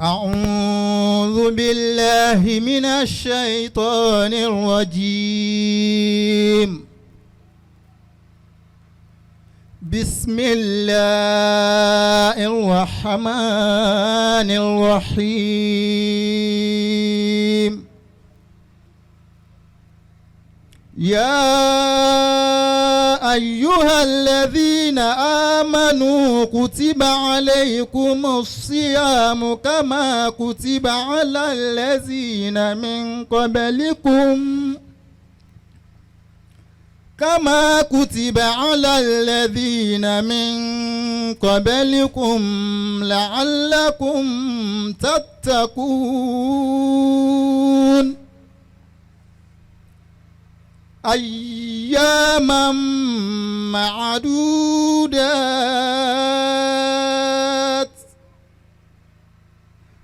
أعوذ بالله من الشيطان الرجيم. بسم الله الرحمن الرحيم. يا أيها الذين آمنوا كتب عليكم الصيام كما كتب على الذين من قبلكم كما كتب على الذين من قبلكم لعلكم تتقون. أياما معدودات.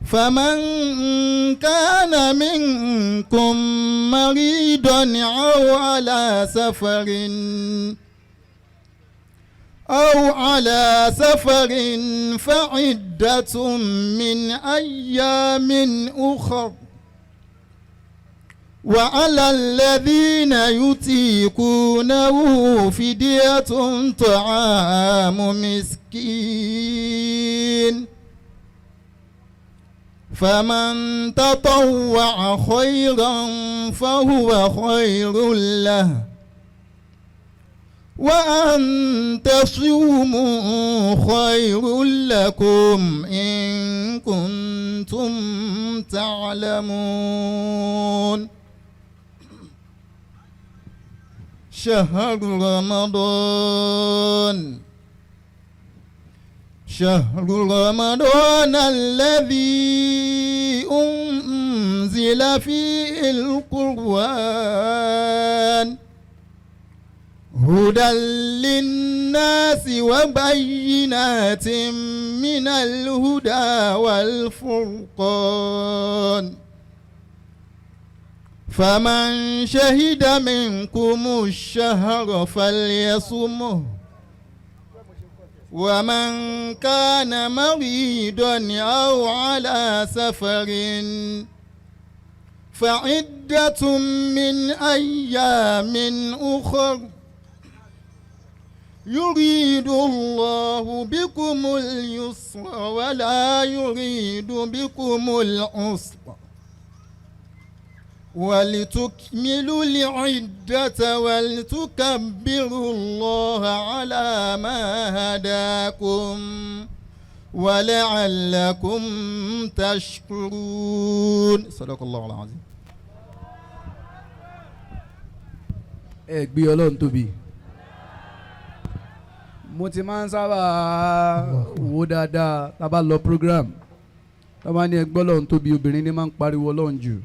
فمن كان منكم مريضا أو على سفر فعدة من أيام أخر. وعلى الذين يطيقونه فدية طعام مسكين. فمن تطوع خيرا فهو خير له. وأن تصوموا خير لكم إن كنتم تعلمون. شهر رمضان شهر رمضان الذي أنزل فيه القرآن هدى للناس وبينات من الهدى والفرقان. فمن شهد منكم الشهر فليصمه. ومن كان مريضا أو على سفر فعدة من أيام أخر. يريد الله بكم اليسر ولا يريد بكم العسر ولتكملوا العدة ولتكبروا الله على ما هداكم ولعلكم تشكرون. صدق الله العظيم. Ẹ gbé Ọlọ́run tóbi. Mo ti máa ń sábà wo dáadáa tá a bá lọ program, tá a bá ní ẹ gbọ́ Ọlọ́run tóbi, obìnrin ní máa ń pariwo Ọlọ́run jù.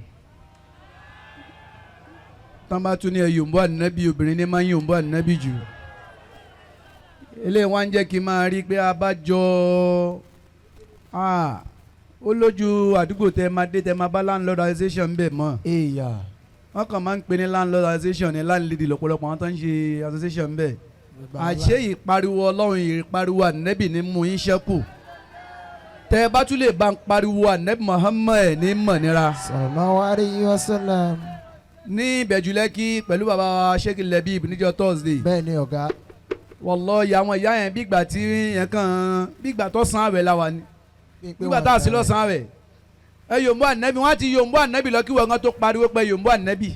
Tá a bá tún ní ẹ yòǹbó ànábì, obìnrin ní máa ń yòǹbó ànábì jù. Eléyìí wá ń jẹ́ kí n máa rí pé abájọ ó lójú àdúgbò tẹ máa dé, tẹ máa bá landlord association ń bẹ̀ mọ́. Èèyà. Wọ́n kàn máa ń pè ní landlord association ní landlady lọ́pọ̀lọpọ̀ àwọn tó ń ṣe association bẹ́ẹ̀. Àṣé ìpariwo Ọlọ́run, ìpariwo ànẹ́bì ní mú yín ṣẹ́kù. Tẹ́ ẹ bá tún lè bá ń pariwo ànẹ́bì Muhammad ní mọ̀nira. Sallallahu alayhi wa sallam. Ní Ìbẹ̀jú-Lẹ́kì pẹ̀lú bàbá wa Sheikh Lebib níjọ́ Thursday. Bẹ́ẹ̀ ni, ọ̀gá. Wallahi, àwọn ìyá yẹn, bí ìgbà tí yẹn kàn, bí ìgbà tó san àwẹ̀ la wà ní, nígbà tá a sí lọ́sàn-án àwẹ̀, ẹ yòǹbó ànẹ́bì, wọ́n á ti yòǹbó ànẹ́bì lọ kí wọ́n kan tó pariwo pé yòǹbó ànẹ́bì.